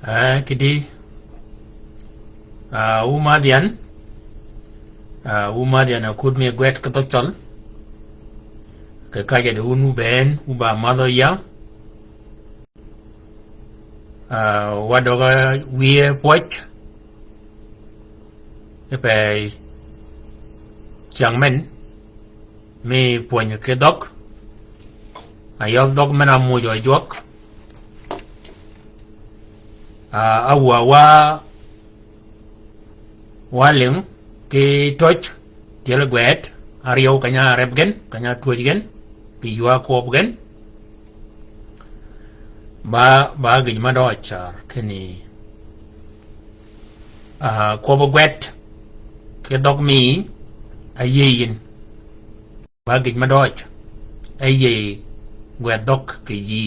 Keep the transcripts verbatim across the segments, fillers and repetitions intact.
Ah, kidi. Ah, wu madh yan. Ah, wu madh yan a kud mi gwed ki dhøg cøl. Kì kajje di wun wu bënn, wu ba madhø ya. Ah, wa døg-a wiye pwøj. Kipe cyäng men. Mi pwönyi ki dhøg. A yødh dhøg men-a muuj øjwøk. Ah, awäwa, wa lïng ki töj, tyel gwed, aryew keny-a reb gen, keny-a twöj gen, kì ywa kwøb gen. Ba, ba gïj me dø car kinni, ah, kwøb gwed, ki dhøg mi, a yïëy yïn. Ba gïj me dø, e yïëy gwed dhøg kì yï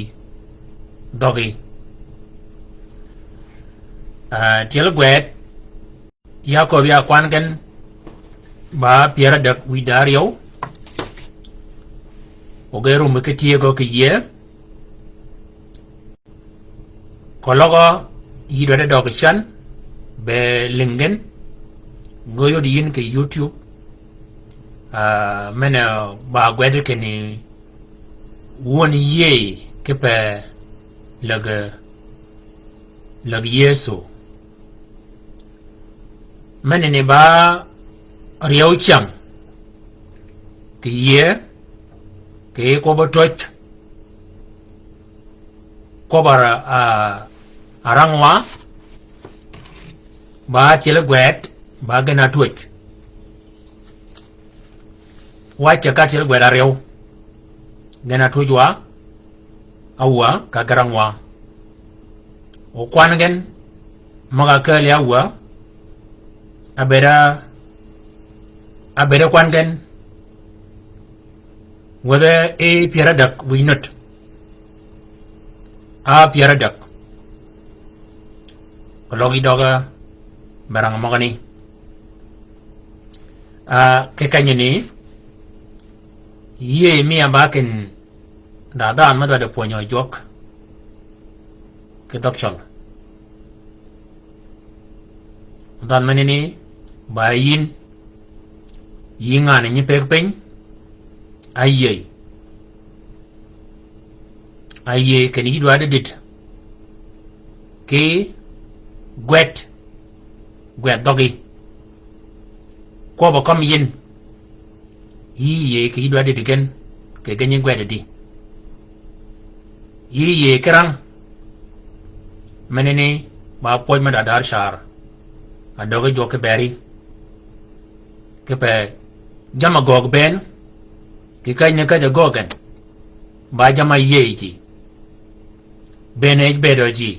dhøgí. Ah, tyel gwed, ya köbbi a kwan gen, ba pyär adäg wïj da aryew. O ge rum ki tyëgø kì yïëy. Keløg yï dwaddi døg cän, be lïng gen, ge yod yïn kì YouTube, ah, men-a ba gwed kinni wun yïëy kipe läg, läg Yëso. Menani ba ryew cyäng kì yïëy, kì kwøb töj, kwøb a, a, arangwa, ba tyel gwed, ba gen-a twöj. Wa ceg ka tyel gwed aryew. Gen-a twöj wa, awäg ka gerang wa. O kwan gen, møg-a kääl yi awäg, a bëëd a, a bëëd kwan gen, wädhe e pyär adäg wïj nut. A pyär adäg. Keløg yï døg-a be rang møgani. Ah, kì kenyani, yïëy mi a ba kinni da dhanhø me dwaddi pwönyi øjwøk ki dhøg cøl. Dhanhø menani, ba yïn, yï ngan nyi pëggi piny, a yïëy. A yïëy kinni yï dwaddi dïd. Ki gwed, gwed dhøgí. Kwøb a kømmi yïn. Yï yïëy kì yï dwaddi dïd gen, kì gen nyi gwed di. Yï yïëy ki rang. Menani, ba pwøj me da dar car. A døg-a jwøk ki beri. Kipe jamm-a göög bënn, kì käjj ni käjj-a göög gen. Ba jamm-a yïëy ji. Bënn ej bëëdø ji.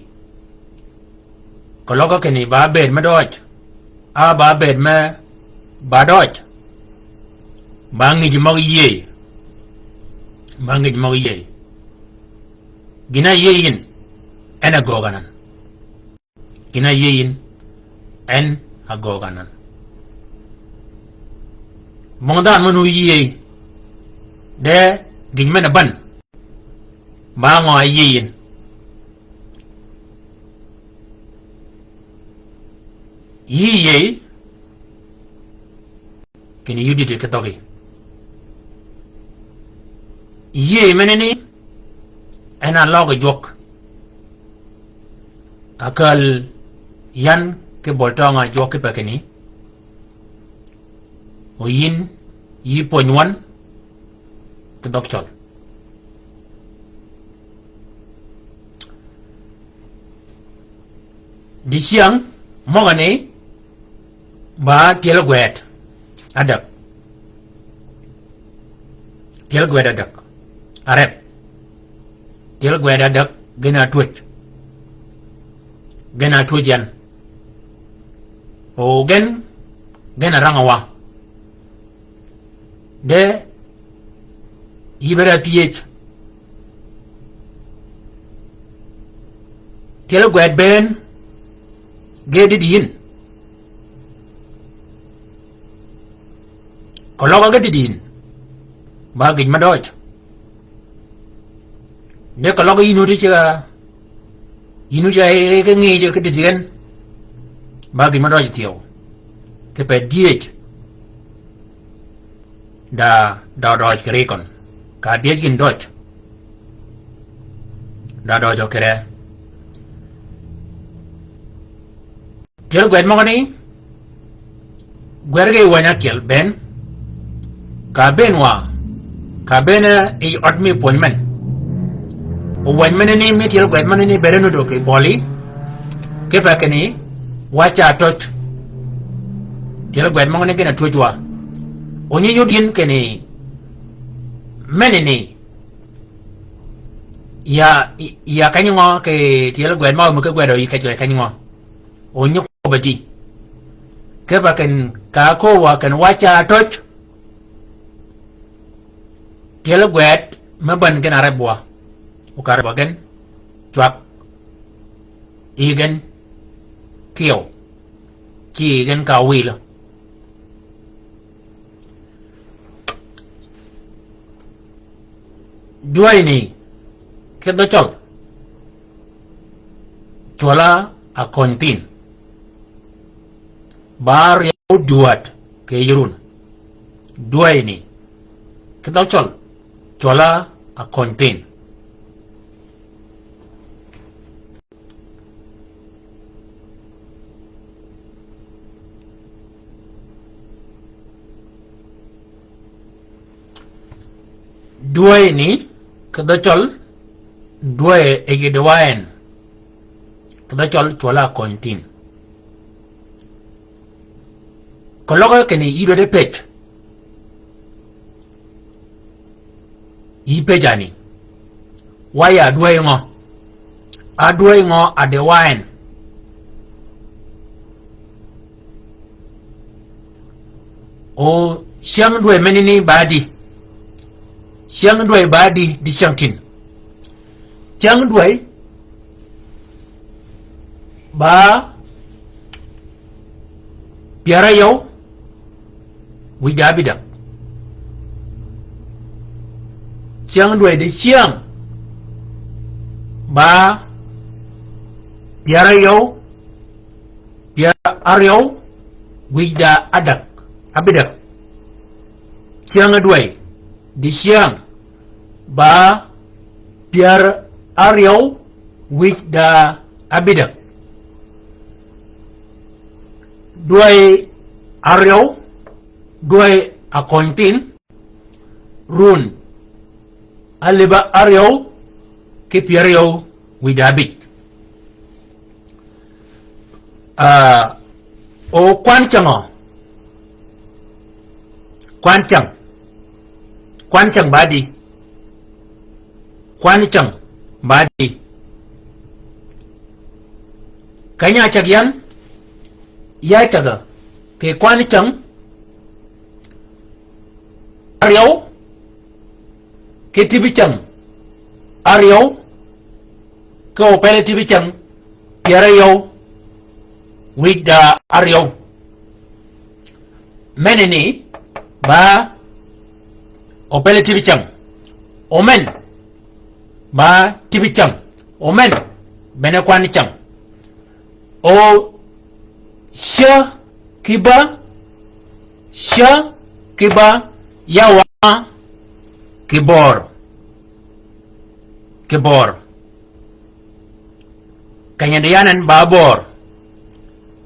Keløg kinni ba bëëd me døj. A ba bëëd me ba døj. Ba ngïj møg yïëy. Ba ngïj møg yïëy. Gïn-a yïëy yïn, en a göög anan. Gïn-a yïëy yïn, en a göög anan. Bong dhanhø men-a yïëy, de gïn men-a bän. Ba ngø a yïëy yïn? Yï yïëy, kinni yï dïddi ki dhøgí. Yïëy menani, en a løg jwøk. A kääl yan ki bøl tøng-a jwøk kipe kinni. O yïn, yï pwönyi wøn, ki dhøg cøl. Dicyäng møgani ba tyel gwed adäg. Tyel gwed adäg. Areb. Tyel gwed adäg gen a twöj. Gen a twöj yan. O gen, gen a rang wa. De, yï bëëd a pyëj. Tyel gwed bënn, ge dïd yïn. Keløg ge dïd yïn. Ba gïj me døj. De keløg yïn oti ceg-a Yïn wu ja e ki ngïjø ki dïdï gen. Ba gïn me døj thyew. Ki pe dyëj. Da, da døj kì ri køn. Ka dyëj gïn døj. Da døj kì re. Tyel gwed møgø ni, gwed ge wänyi ákyel bënn, ka bënn wa, ka bënn, eh, yi ød mi pwöny men. O wänyi men ni mi tyel gwed men ni bëëde nuti kì bøli, kipe kinni, wa ca töj. Tyel gwed møgø ni gïn-a twöj wa. O nyi yud yïn kinni, men ni, ya, ya keny ngø kì tyel gwed møgø mi ki gwedo yi keny ngø. O nyi kwøbb-a di. Kipe kinni ka ákööb wa kinni wa ca töj. Tyel gwed me bän gïn-a rebwa. O ka rebwa gen. Cwag. Yi gen. Thyew. Ci yi gen ka wïlø. Dwäyni, ki dhø cøl. Cwøl-a áköny thïn. Ba ryew dwäd kì yï run. Dwäyni, ki dhø cøl. Cwøl-a áköny thïn. Dwäyni, ki dhø cøl, dwäy e yi dwayen. Ki dhø cøl, cwøl-a áköny thïn. Keløg kinni yï dwaddi pëj. Yï pëjani. Wa ya dwäy ngø? A dwäy ngø a dwayen? O cyäng dwäy menani ba di. Cyäng dwäy ba di, di cyäng tin. Cyäng dwäy ba pyär áryew wïj da ábïdäg. Cyäng dwäy di cyäng ba pyär áryew, pyär áryew wïj da ádäg, ábïdäg. Cyäng dwäy di cyäng ba pyär áryew wïj da ábïdäg. Dwäy áryew, dwäy áköny thïn, run alïba áryew ki pyär áryew wïj da ábïj. Ah, o kwan cäng o. Kwan cäng. Kwan cäng ba di. Kwan cäng ba di. Keny-a ácäg yan, ya ácäg kì kwan cäng áryew, ki tibi cäng áryew, ki opele tibi cäng pyär áryew wïj da áryew. Menani ba opele tibi cäng. Omen ba tibi cäng. Omen bene kwan cäng. O cyä ki bä, cyä ki bä, ya wa ki bor. Ki bor. Keny-a di yan en ba bor.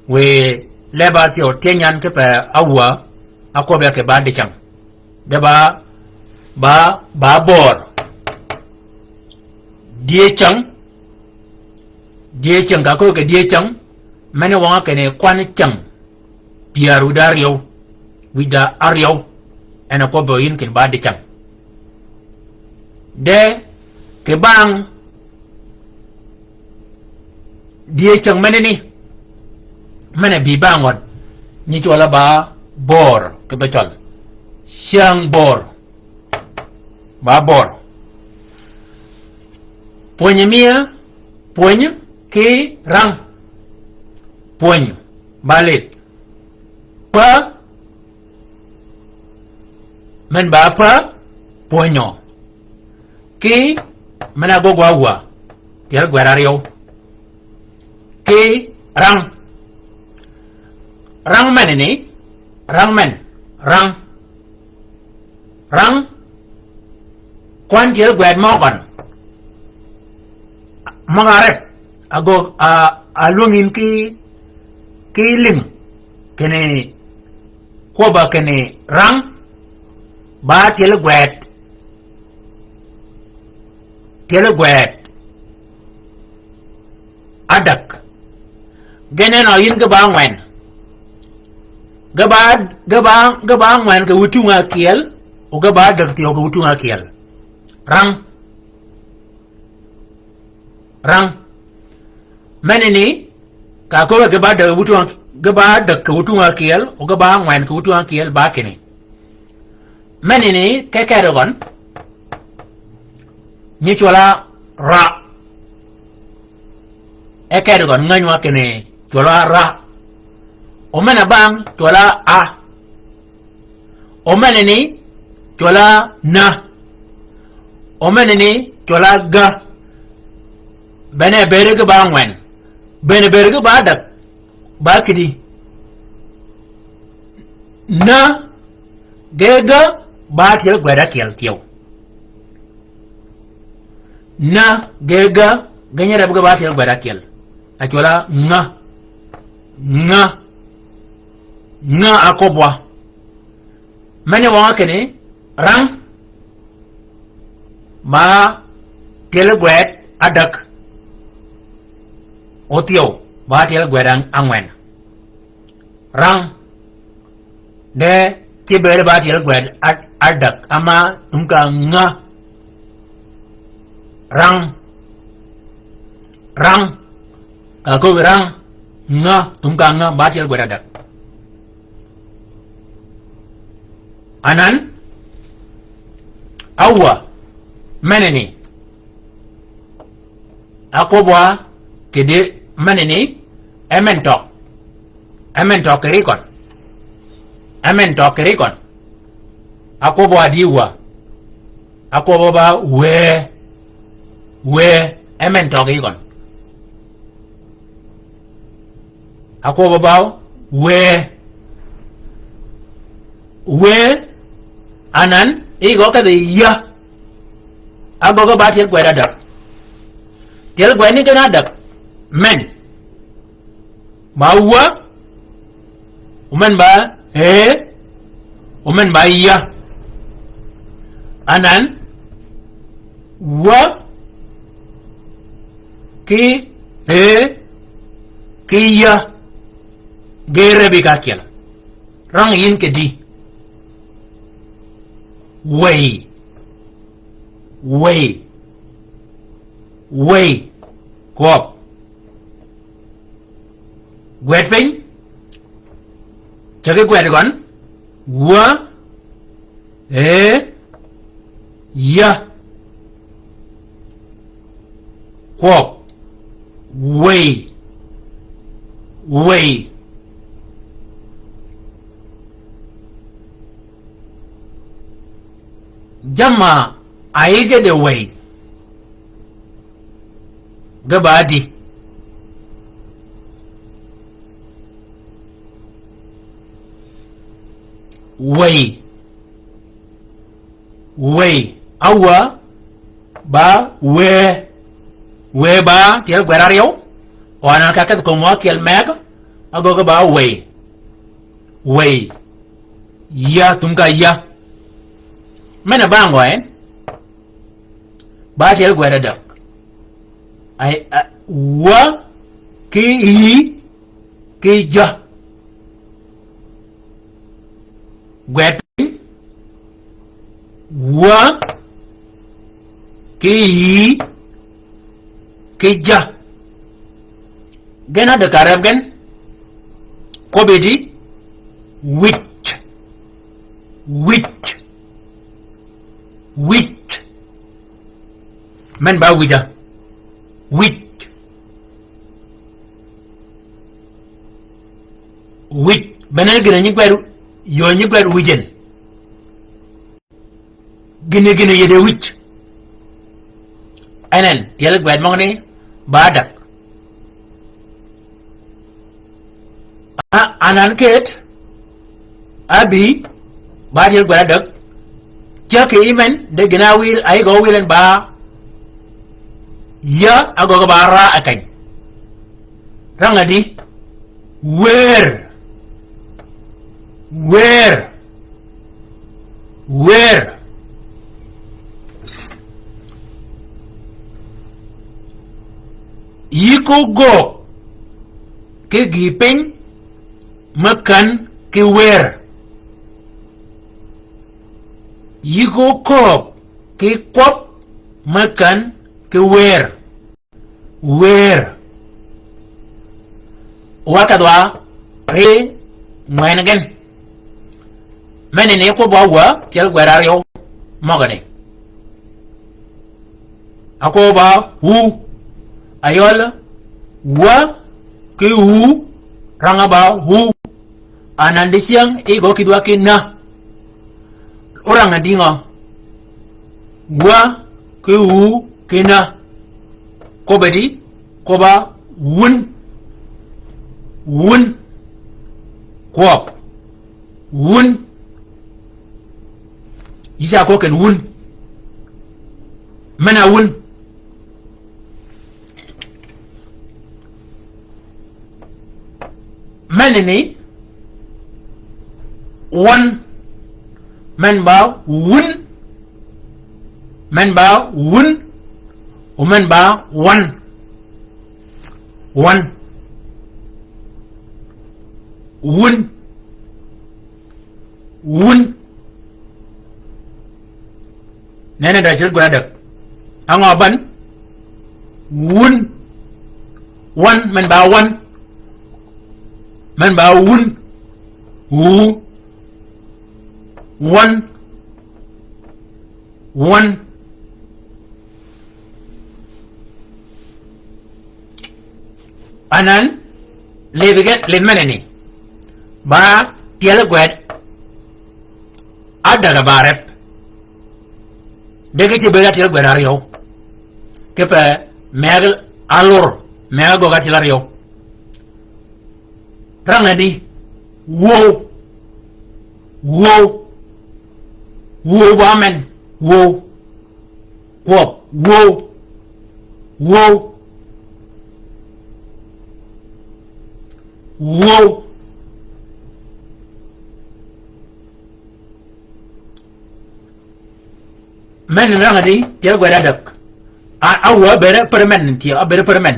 Wiy leb-a thyew tyeny yan kipe áwäg, ákwøb ya kì ba dicäng. De ba, ba, ba bor. Dyëcäng. Dyëcäng ka áköög kì dyëcäng. Meni wøng-a kinni kwan cäng pyär wïj da áryew. Wïj da áryew. En a kwøbbi yïn kinni ba dicäng. De kì bang dyëcäng menani. Men-a bï bang wøn. Nyi cwøl-a ba bor, kì ba cwøl. Cyäng bor. Ba bor. Pwönyi miya, pwönyi ki rang. Pwönyi. Ba lid. Pä. Men ba pä, pwönyø. Ki, men-a ágwøg wa wä. Pyär gwed áryew. Ki rang. Rang men ni, rang men, rang. Rang. Kwan tyel gwed møgøn. Møg-a rep. Agø, a, a lwøng yïn ki, ki lïng. Kinni kwøbb-a kinni rang. Ba tyel gwed. Tyel gwed. Adäg. Gin enø yïn ge ba ngwen. Ge ba, ge ba, ge ba ngwen kì wïtung ákyel, o ge ba adäg thyew kì wïtung ákyel. Rang. Rang. Menani, ka köbbe ge ba adäg wïtung, ge ba adäg kì wïtung ákyel, o ge ba ngwen kì wïtung ákyel, ba kinni. Menani ke kedi gøn, nyi cwøl-a ra. E kedi gøn ngänywa kinni cwøl-a ra. O men-a bang cwøl-a a. O menani cwøl-a na. O menani cwøl-a ga. Bene beri ge ba ngwen. Bene beri ge ba adäg. Ba kidi. Na ge ga ba tyel gwed ákyel thyew. Na ge ga, ge nyi rep ge ba tyel gwed ákyel. A cwøl-a nga. Nga. Nga akwøbbwa. Meni wøng-a kinni rang. Ba tyel gwed adäg. O thyew, ba tyel gwed ang-, angwen. Rang. De, ci beri ba tyel gwed ad-, adäg, ama tum ka nga. Rang. Rang. Ka köbbi rang. Nga, tum ka nga, ba tyel gwed adäg. Anan, awwa, menani. Akwøbbwa kidi menani, e men tøg. E men tøg kì ri køn. E men tøg kì ri køn. Akwøbbwa di wa. Akwøbbwa ba we. We, e men tøg kì ri køn. Akwøbbwa ba we. We, anan, yi gø kedhi ya. Agøgø ba tyel gwed adäg. Tyel gwed ni gen adäg. Men. Ba wa. O men ba e. O men ba ya. Anan. Wa. Ki e. Ki ya. Ge rebi ka ákyel. Rang yïn kidi. Wëy. Wëy. Wëy. Kwøb. Gwed piny. Ceg ki gwed gøn. Wa. E. Ya. Kwøb. Wëy. Wëy. Jamm-a áyïge de wëy. Ge ba di. Wëy. Wëy. Awa. Ba we. We ba tyel gwed aryew. O anan ka kedhi kömi wa ákyel meg. Agöggi ba wëy. Wëy. Ya, tum ka ya. Men-a ba ngø en? Ba tyel gwed adäg. Ay, a, wa, ki yi, ki ja. Gwed piny. Wa, ki yi, ki ja. Gen adäg ka reb gen. Kwøbbi di, wïj. Wïj. Wïj. Men ba wïja. Wïj. Wïj. Bene gïn-a nyi gwed, yöö nyi gwed wïjen. Gïn-a, gïn-a yede wïj. En en, tyel gwed møgani, ba adäg. A, anan ket, abi, ba tyel gwed ádäg, cäg kì yï men, de gïn-a wil, a yï gø wil en ba, ya, a gø ba ra a keny. Rang-a di, wer, wer, wer. Yï ko göög, ki gïï piny, me kän ki wer. Yï ko köög ki kwøb me kän ki wer. Wer. Wa kedhwa ri ngwen gen. Meni ni kwøb wa wä tyel gwed áryew møgø ni. Akwøb ba wu. Ayøl wä ki wu rang-a ba wu. Anan dicyäng i gø kïdhwa ki na. Orang-a di ngø? Wä ki wu ki na. Kwøbbi di, kwøbba wun. Wun. Kwøb. Wun. Yï ca kwøb ken wun. Men-a wun. Meni ni, wøn. Men ba wun. Men ba wun. O men ba wøn. Wøn. Wun. Wun. Nene da tyel gwed ádäg. Á ngø bän? Wun. Wøn, men ba wøn. Men ba wun. Wu. Wøn. Wøn. Anan, lebi gen, lebi meni ni. Ba tyel gwed ádäg-a ba rep. De ki ti bëëd-a tyel gwed áryew. Kipe megø alur, megø göög-a tyel áryew. Rang-a di, wöw. Wöw. Wöw ba men, wöw. Kwøb, wöw. Wöw. Wöw. Men rang-a di, tyel gwed ádäg. A, a wø ábëëd pär men, tyel, ábëëd pär men.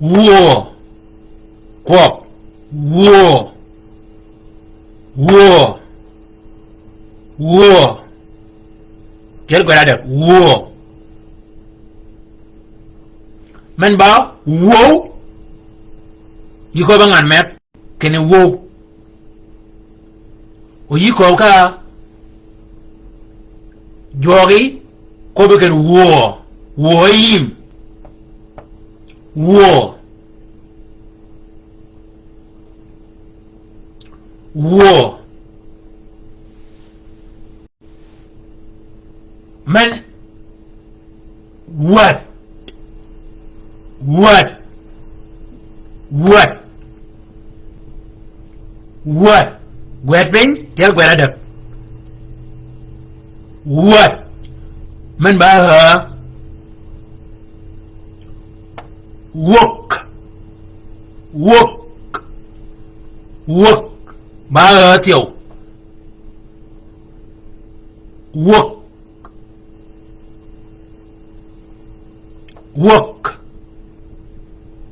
Wuö. Kwøb. Wuö. Wuö. Wuö. Tyel gwed ádäg. Wuö. Men ba wuö. Yï köbbi ngan meg. Kinni wuö. O yï köbbi ka jwøøgi, köbbi kinni wuö. Wuö yïm. Wuö. Wuö. Men, wäd. Wäd. Wäd. Wäd. Gwed piny, tyel gwed ádäg. Wäd. Men ba, ha. Wök. Wök. Wök. Ba, ha, thyew. Wök. Wök.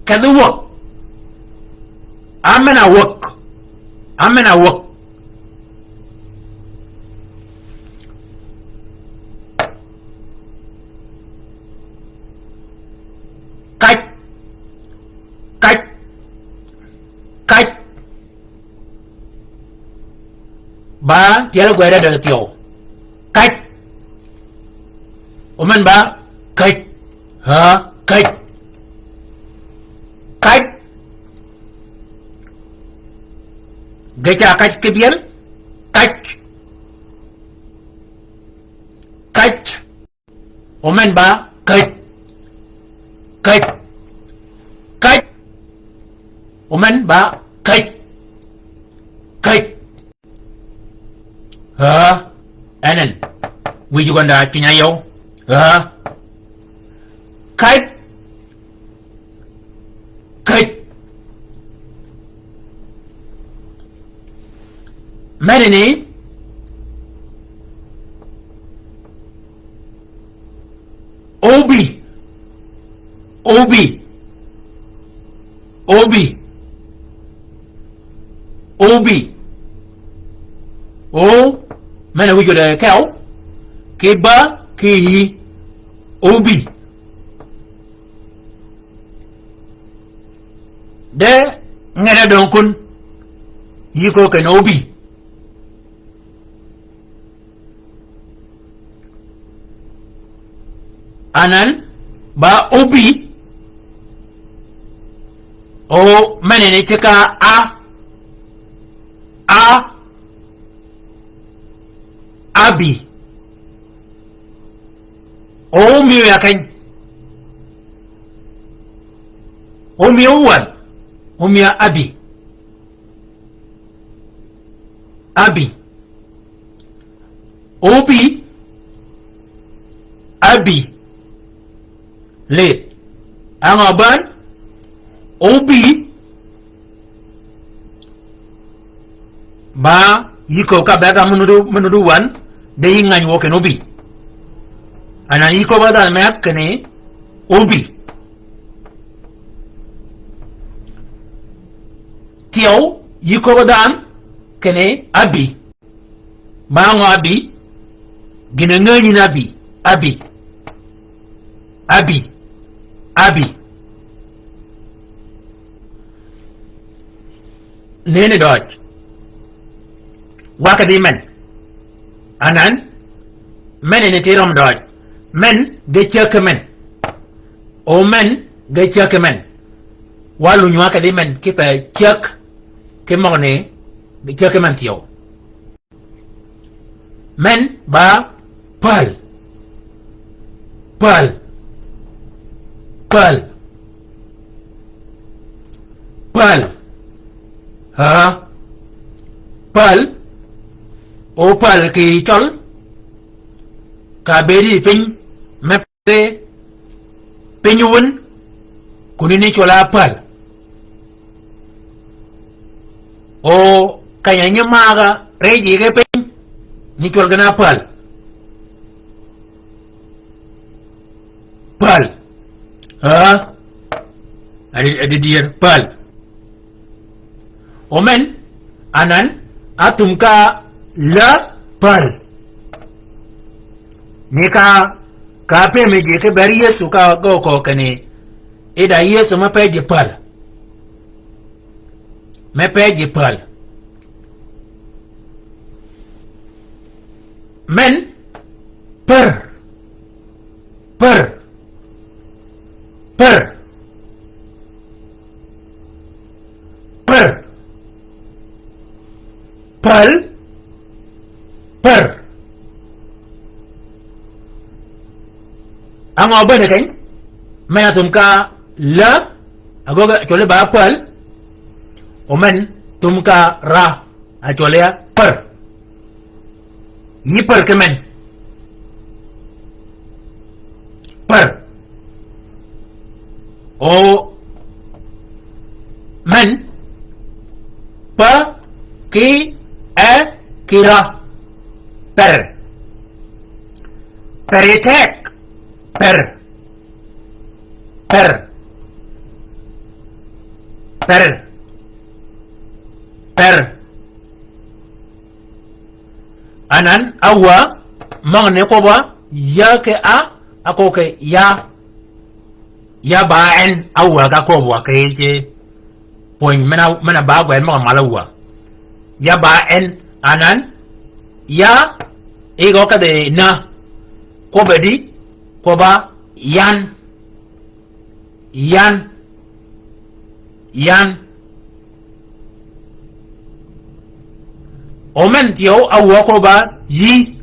Kedhi wök. Amen a wök. Amen a wök. Kaj. Kaj. Kaj. Ba, tyel gwed ádäg thyew. Kaj. Omen ba, kaj. Ha, kaj. Kaj. Ge ca kaj kibyel. Kaj. Kaj. Omen ba, kaj. Kaj. Omen ba käj. Käj. Aa, en en. Wïj gwanda cwiny-a yøw. Aa. Käj. Käj. Mene ni. Obi. Obi. Obi. Obi. O, mene wïj de kew. Ki ba, ki yi. Obi. De ngene døng kun. Yï ko ken obi. Anan ba obi. O mene ni cika a. A. Abi. O miyo ya keny. O miyo wan. O miyo abi. Abi. Obi. Abi. Lit. Ang aban. Obi. Ba yï kööb ka bëgg-a mø nuti, mø nuti wan, de yï ngäny wø kinni obi. Anan yï kööb-a dhanhø me kinni obi. Thyew, yï kööb-a dhanhø kinni abi. Ba ngø abi? Gïn-a ngänyi ni abi. Abi. Abi. Abi. Neni døøj. Wa kidhi men. Anan, men ni ti røm døøj. Men ge cäg ki men. O men ge cäg ki men. Wa lunyi wa kidhi men kipe cäg ki møgø ni ge cäg ki men thyew. Men ba päl. Päl. Päl. Päl. Ha. Päl. O päl ki cøl. Ka bëëdi piny me Piny wun, kuni ni cwøl-a päl. O keny-a nyi maga, rëjji ki piny, ni cwøl gen-a päl. Päl. Aa. Adi, adi dyër, päl. Omen, anan, athum ka la päl. Ni ka, ka pemi ji ki ber Yëso ka gø ko kinni. Ida Yëso me pe ji päl. Me pe ji päl. Men, per. Per. Per. Per. Pal. Per. Angø bene keny? Men athum ka la, agø ge cwøl ba pal. O men thum ka ra. Actually, a per. Yï per ki men. Per. O men. Pa ki e ki ra. Per. Per i tek. Per. Per. Per. Per. Anan, awa, møgani kwøbb-a, ya ki a, a kwøb ki ya. Ya ba en, awa ka kwøbb-a ki ji. Pwöny men-a, men-a ba gwen møg-a mal awa. Ya ba en, anan, ya, i gø kedhi na. Kwøbb-a di, kwøbb-a yan. Yan. Yan. Omen thyew awø ko ba yi.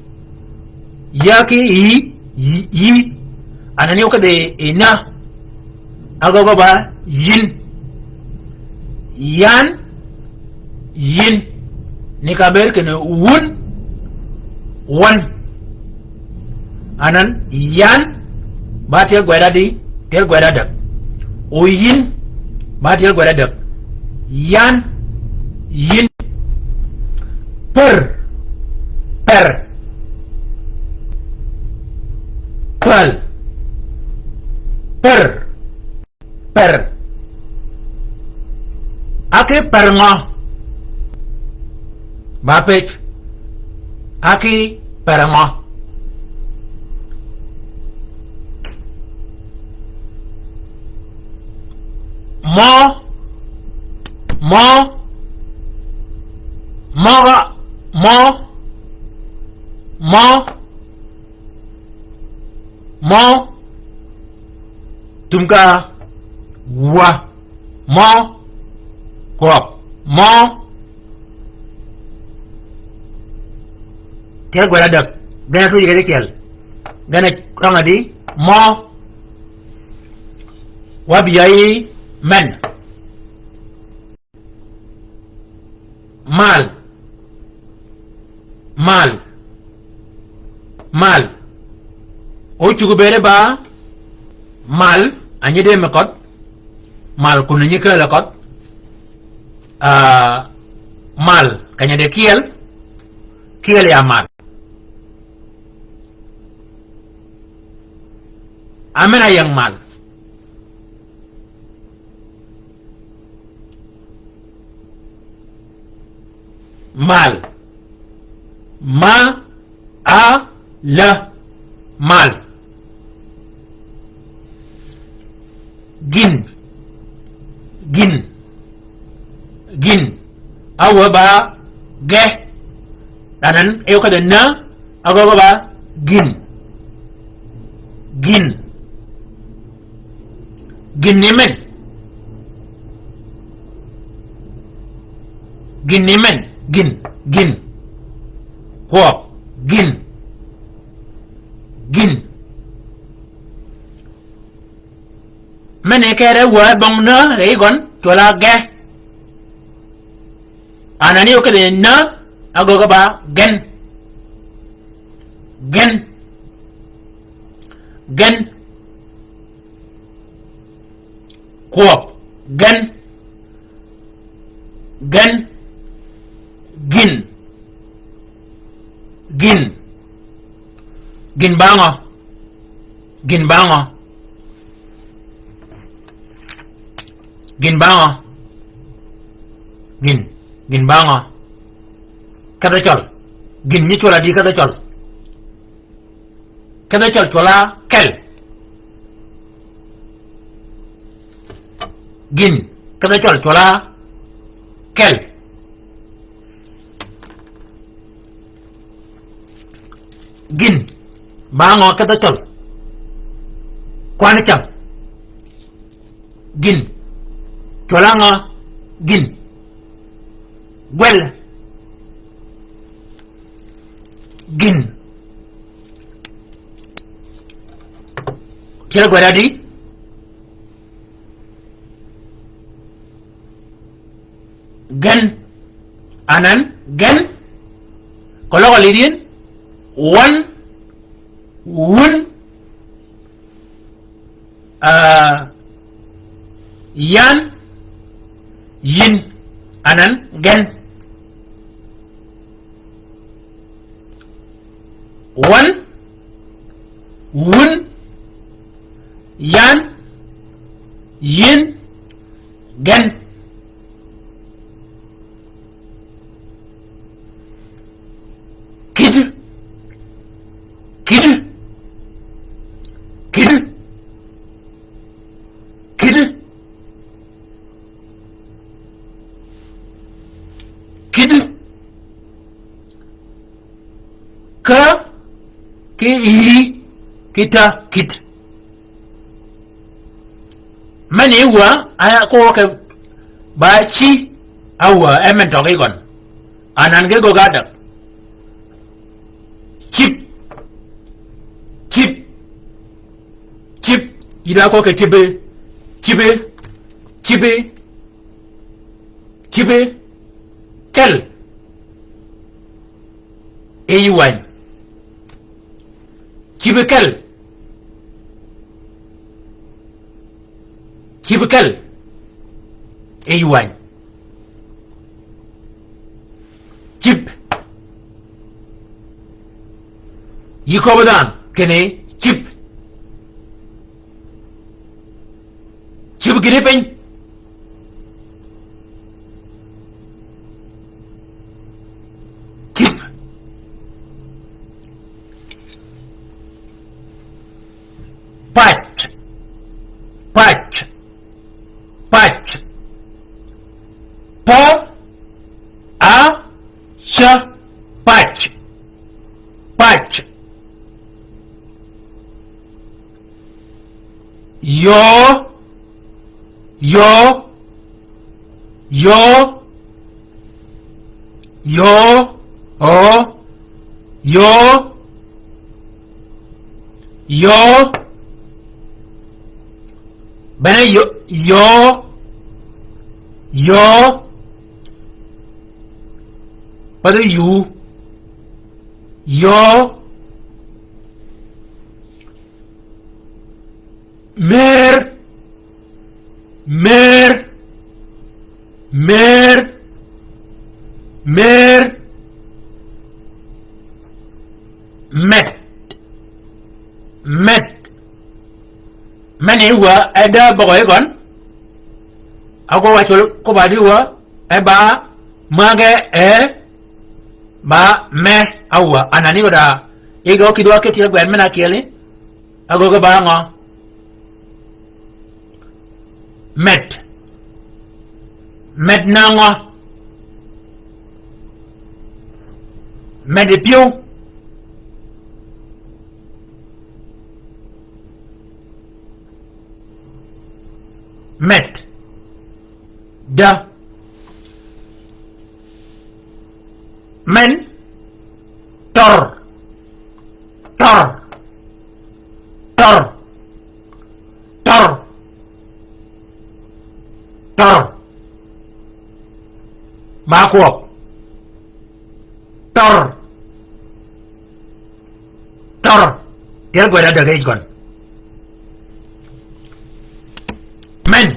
Ya ki yi, yi, yi. Anan yø kedhi ina. Agø ko ba yin. Yan, yin. Ni ka ber kinni wun, wan. Anan, yan, ba tyel gwed adi, tyel gwed adäg. O yin, ba tyel gwed adäg. Yan, yin. Per, per. Pel, per. Per. Aki per ngø? Ba pëj. Aki per ngø? Mø. Mø. Mø ga. Mø. Mø. Mø. Tum ka wa. Mø. Kwøb. Mø. Tyel gwed adäg. Gen a tuji kedi tyel. Gen a røng adi. Mø. Wa bï ya yi men. Mal. Mal. Mal. O cuggi bëëde ba mal, a nyi dëme kødh. Mal kun a nyi kääl a kødh. Ah, mal, keny-a de kyel, kyel ya mal. Amen a ying mal. Mal. Ma, a, la. Mal. Gïn. Gïn. Gïn. A wä ba ge. Anan, e wä ka da na, a gø ba gïn. Gïn. Gïn ni men. Gïn ni men. Gïn. Gïn. Kwøb. Gïn. Gïn. Men e kere wä bong na, e gøn, cwøl a ge. Anan e wä ka da na, a gø ba gen. Gen. Gen. Kwøb. Gen. Gen. Gïn. Gïn. Gïn ba ngø? Gïn ba ngø? Gïn ba ngø? Gïn. Gïn ba ngø? Kedh-a cøl. Gïn nyi cwøl a di kedh-a cøl. Kedh-a cøl cwøl a kel. Gïn. Kedh-a cøl cwøl a kel. Gïn. Ba ngø kedh-a cøl? Kwan cam. Gïn. Cwøl a ngø? Gïn. Gwel. Gïn. Tyel gwed adi? Gen. Anan, gen. Ko løg-a lidh yin. Wan. Wun. Ah, yan. Yin. Anan, gen. Wan. Wun. Yan. Yin. Gen. Kïddi. Kïddi. Kïddi. Kïddi. Kïddi. Kä, ki i, ki ta, kïddi. Men e wä, a ko ke ba ci, a wä, e men tøg yi gøn. Anan ge gø ga däg. Cïb. Cïb. Cïb. Yi da ko ke cïbi. Cïbi. Cïbi. Cïbi kel. Yij wänyi. Cïbi kel. Cïbi kel. Yij wänyi. Cïb. Yï köbbi dhanhø kinni cïb. Cïb gïni piny. Cïb. Pac. Pac. Pac. Pa, a, ca. Pac. Pac. Yöö. Yöö. Yöö. Yöö. Ö. Yöö. Yöö. Bene yöö. Yöö. Yöö. Path yu. Yöö. Mer. Mer. Mer. Mer. Med. Med. Meni wa e da bøgø yi gøn. Ago wa col ko ba di wa e ba mage e ba me awa anani wa da. Iga okidwa keti gwen mena kieli. Ago ge ba ngø. Med. Med nangø. Med pyëw. Med. Da. Men. Tør. Tør. Tør. Tør. Tør. Makwøb. Tør. Tør. Tyel gwed adäg yij gøn. Men.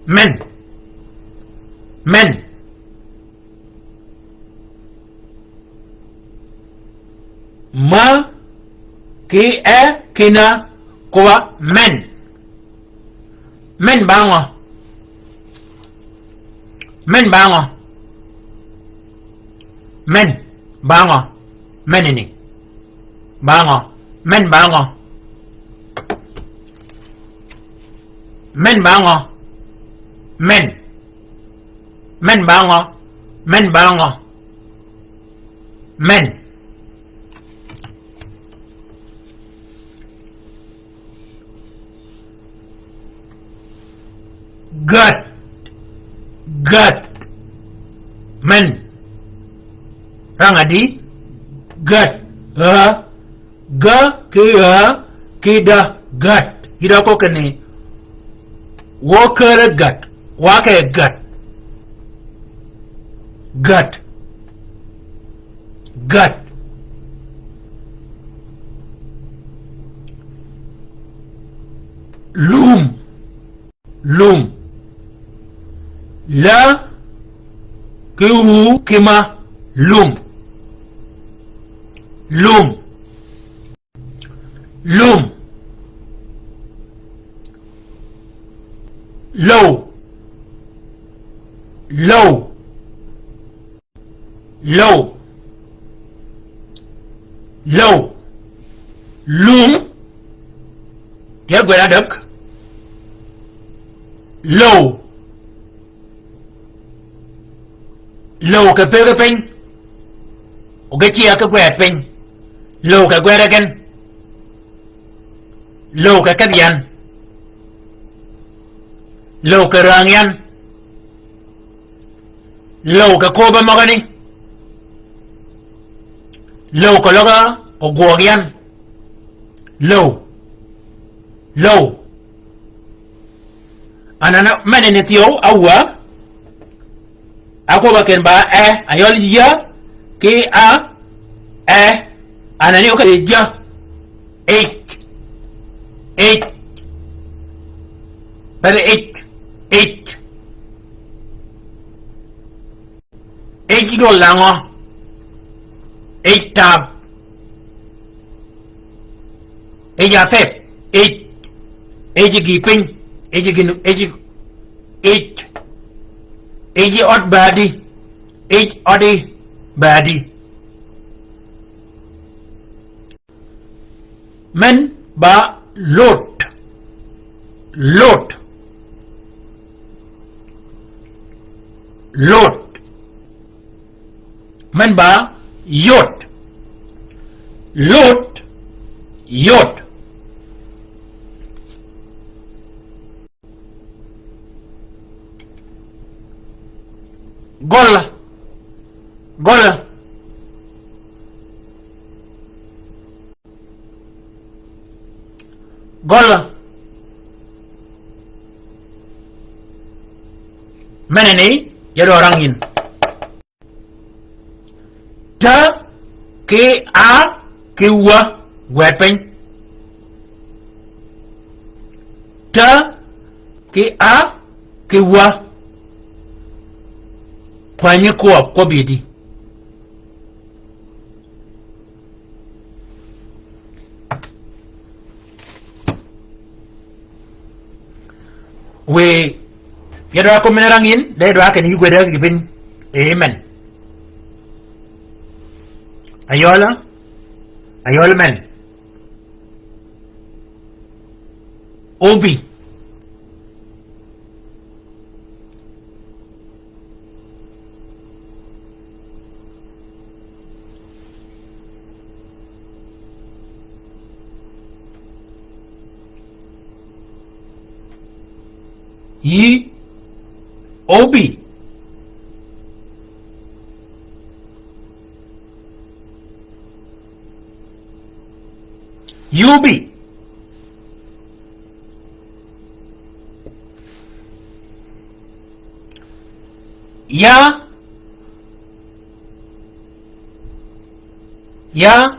Men. Men. Ma ki e kina kwa men. Men ba ngø? Men ba ngø? Men ba ngø? Men ni. Ba ngø? Men ba ngø? Men ba ngø? Men. Men ba ngø? Men ba ngø? Men. Gät. Gät. Men. Rang adi. Gät. Aa. Gä ki aa ki da gät. Yï da kökeni. Wø kärä gät. Wa ke gät. Gät. Gät. Lum. Lum. La ki u ki ma. Lum. Lum. Lum. Low. Low. Low. Low. Lum. Tyel gwed adäg. Low. Low ke pëggi piny. O ge cïa ki gwed piny. Low ke gwed gen. Low ke kedh yan. Low ke rang yan. Low ke köbbe møgani. Low ke løg ogwøg yan. Low. Low. Anan-a men ni thyew, a wä. A kwøbb-a ken ba e, a yøl ya, ki a, e. Anan-a ni oke ja. Ej. Ej. Bede ej. Ej. Ej døl langø. Ej tab. Ej athep. Ej. Ej gï piny. Ej gï nu-, ej. Ej. Ej ød badi. Ej ød badi. Men ba lot. Lot. Lot. Men ba yot. Lot. Yot. Gøl. Gøl. Gøl. Meneni, ya dwarang yin. Te ki a ki wa gwed piny. Te ki a ki wa. Kwanyi kwøb kwøb yedi. Wiy, ya dwa kømmi ne rang yin, de dwa ken yi gwed ki piny. Amen. Ayøl, ayøl men. Obi. Yi. Obi. Yubi. Ya. Ya.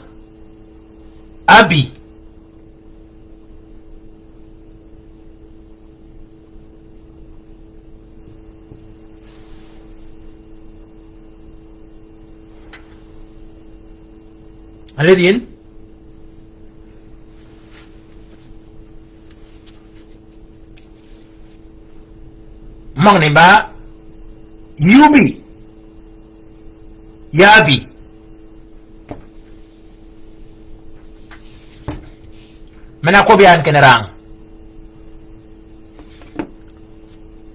Abi. Alidin. Møgani ba. Yubi. Yabi. Men-a kwøbbi yan kinni rang.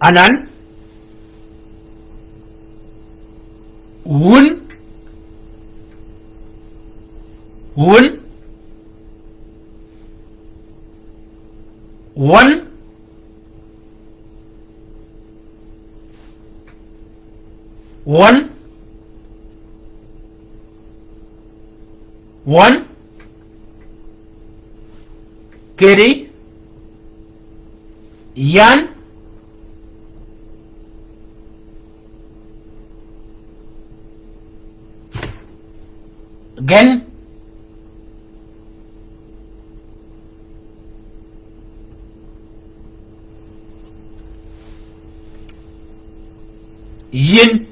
Anan. Wun. Wun. Wøn. Wøn. Wøn. Kedi. Yan. Gen. Yin.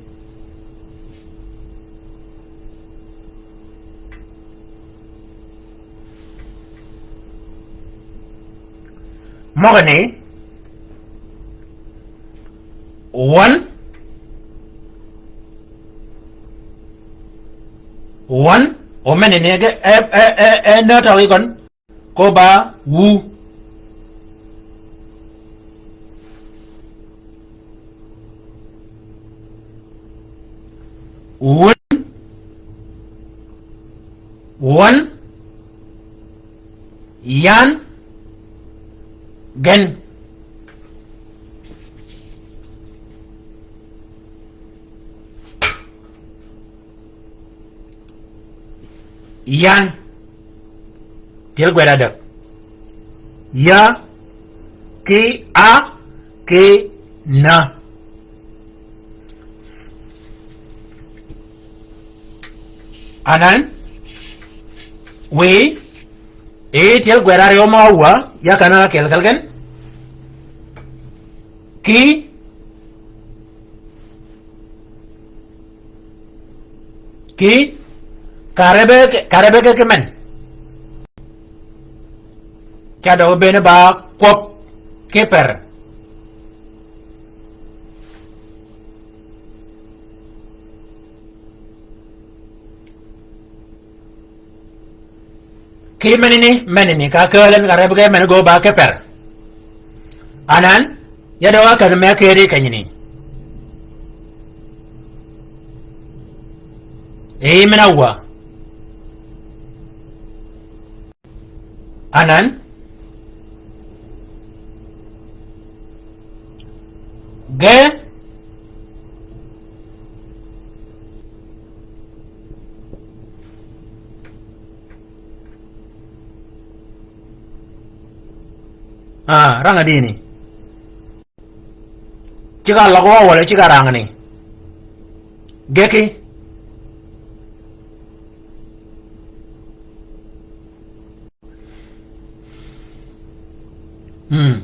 Møgani. Wøn. Wøn. O men-a ni ge, e, e, e, e, nø tø gi gøn. Ko ba wu. Wun. Wøn. Yan. Gen. Yan. Tyel gwed ádäg. Ya, ki, a, Ki na. Anan, wiy, e tyel gwed aryø ma wa, ya kana kel kel gen. Ki, ki, karebe, karebe ke men. Ca dø bene ba kwøb ki per. Ki menini, menini, ka kelen ka reb ge men go ba ki per. Anan, ya dø wa ken me keri kenyini. E men a wa. Anan. Ge. Ah, rang adini. Cigg-a løg wa walà cigg-a rangni. Geki. Hmm.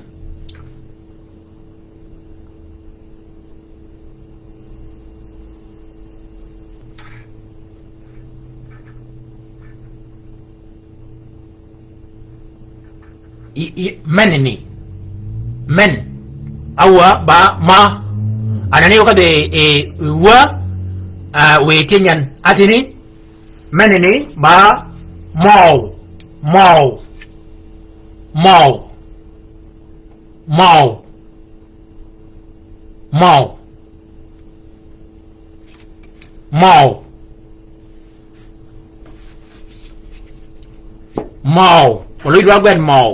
I, i, men ni. Men. Awa ba ma. Anani wa ka de, e, wa, a, we tinyan. Atini. Men ni ba møw. Møw. Møw. Møw. Møw. Møw. Møw. Oløj dwa gwed møw.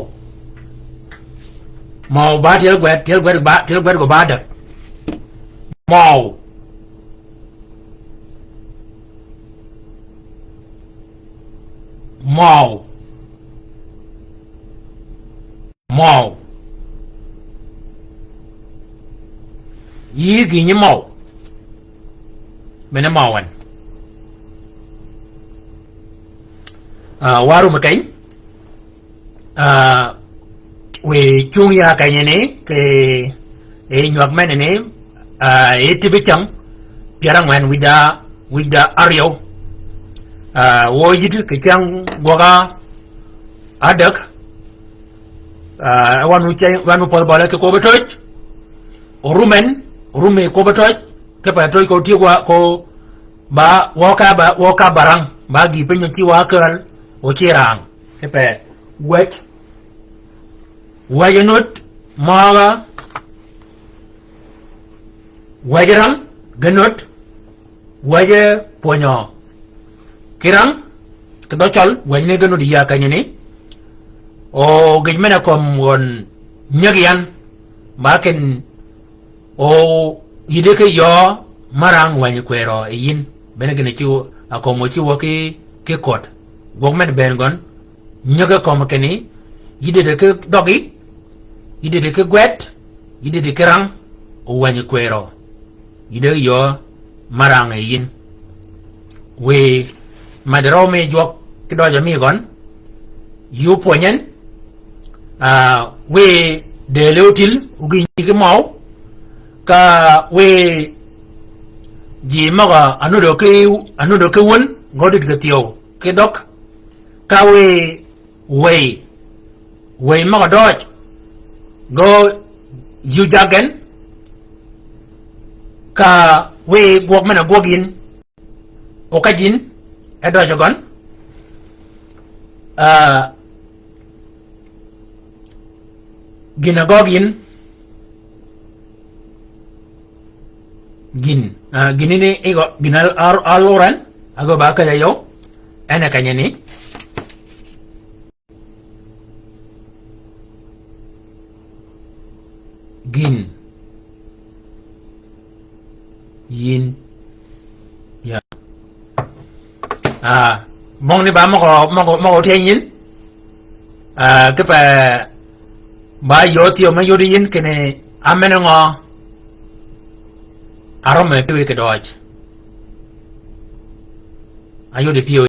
Møw ba tyel gwed, tyel gwed ba, tyel gwed go ba dek. Møw. Møw. Møw. Yï gïnyi møw. Mene møwen. Ah, warum keny. Ah, wiy cung ya keny ni, ki, e nywag men ni, ah, e tibi cäng, pyär angwen wïda, wïda aryøw. Ah, wø yïd ki cäng gwøga, Adäg, ah, wanu ceng, wanu pol bole ki kobe toj. Orumen, orumi kobe toj. Kipe toj ko ti wa ko ba, wa ka ba, wa ka barang. Ba gi penyo ti wa kal, o ti rang. Kipe, wet. Wet nut, maga. Wet rang, genut. Wëje pwönyø. Ki rang, ki dhø cøl, wëj ni gïn odi ya kenyini. O gïj men-a kömi wøn nyäg yan, ba ken o yïddi ki yöö ma rang wänyi kwërø yi yïn. Bene gïn ci akömi ci wø ki, ki köt. Gwøg men bënn gøn, nyäg-a kömi kinni, yïddi di ki dhøggi, yïddi di ki gwed, yïddi di ki rang, o wänyi kwërø. Yïddi yöö ma rang yi yïn. Wiy, mad røw mi jwøk ki døjø mi gøn, yï opwönyi en, ah, wiy dëli otil, ogïnyi ki møw, ka wiy ji møg-a anudø ki, anudø ki wun, gø dït ki thyew, ki dhøg, ka wiy wëy, wëy møg-a døøj, gø yï jagen, ka wiy gwøg men-a gwøg yïn, o ka jin, e døøj gøn, ah, gïn-a gøg yïn, gïn, ah, gïn ni igø, gïn al-, al-, alwøran, agø ba ka ja yøw, en e kenyini. Gïn. Yïn. Ya. Ah, møgani ba møg-a, møg-a, møg-a otyeny yïn. Ah, kipe ba yöö thyew me yodi yïn kinni Amene ngø? Arømme pyëwe kì døøj. Ayode pyëwe.